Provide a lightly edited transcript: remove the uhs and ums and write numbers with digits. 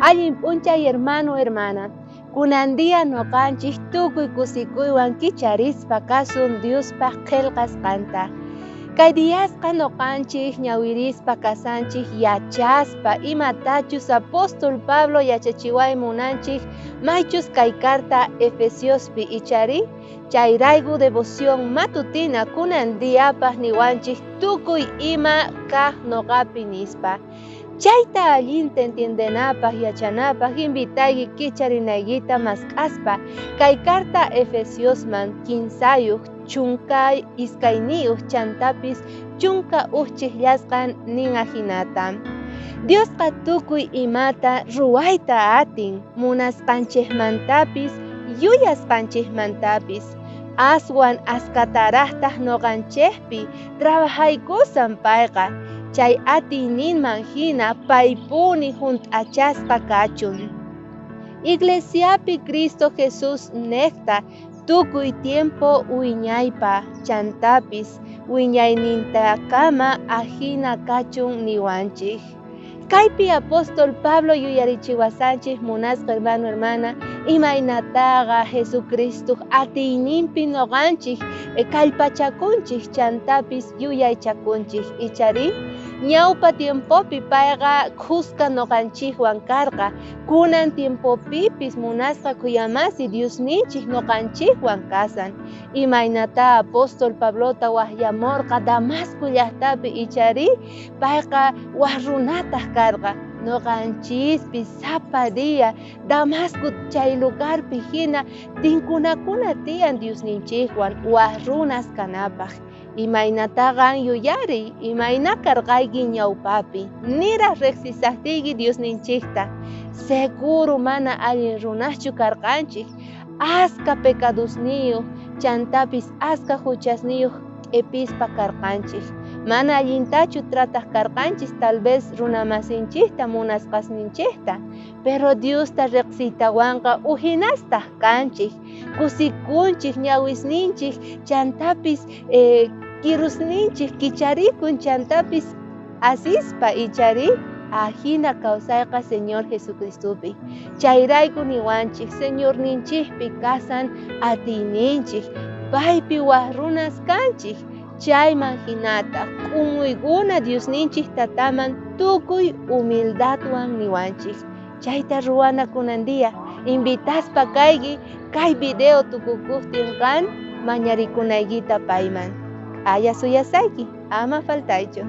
Allin p'unchay hermano, hermana. Kunan día noqanchik tukuy kusikuywan kicharispa kasun Diospaj qhelqasqanta. Kay diasqa noqanchik ñawirispa kasanchik yachaspa imatachus apóstol Pablo yachachiway munanchik maychus kay carta Efesiospi ichari chayrayku devoción matutina kunan diapaj niwanchik tukuy ima kaq noqapi nispa. Chayta allinta entiendenapaj yachanapaj invitayki kicharinaykita mask'aspa kay carta Efesiosman 3 12 chantapis 11 chijllasqan nin ajinata. Diosqa tukuy imata ruwayta atin munasqanchejmantapis yuyasqanchejmantapis aswan askatarajtaj noqanchejpi trabajaykusan payqa chay atiyninman hina paypuni junt'achasqa kachun. Iglesiapi Cristo Jesús nejta tukuy tiempo wiñaypa chantapis wiñaynintakama ajina kachun niwanchik. Kaypi apóstol Pablo yuyarichiwasanchik munasqa hermano hermana imaynataqa Jesucristo atiyninpi noqanchik kallpachakunchik chantapis yuyaychakunchik ichari ñawpa tiempopi payqa khuska noqanchikwan karqa kunan tiempopipis munasqa khuyamasi Diosninchik noqanchikwan kasan imaynata apóstol Pablota waqyamorqa Damasco llaqtapi ichari payqa waj runataj karqa noqanchispis sapa día Damasco chay lugarpi hina tinkunakuna tiyan Diosninchikwan waj runas kanapaj imaynataqa yuyariy imayna karqayki ñawpapi niraj riqsisaqtiyki Diosninchikta seguro mana allin runaschu karqanchik aska pecadosniyuq chantapis aska huchasniyuq q'epispa karqanchik mana allintachu trataq karqanchik tal vez runamasinchikta munasqasninchikta pero Diosta riqsiytawanqa ujinastaj kanchik kusikunchik ñawisninchik chantapis kirusninchik kicharikun chantapis asispa ichari ajina kawsayqa Señor Jesucristopi chayrayku niwanchik Señorninchikpi kasan atiyninchik paypi waj runas kanchik chayman hinataq k'umuykuna Diosninchik tataman tukuy humildadwan niwanchik chayta ruwana kunan día invitaspa kayki kay video tukukuqtin qan mañarikunaykita payman q'aya suyasayki ama faltaychu.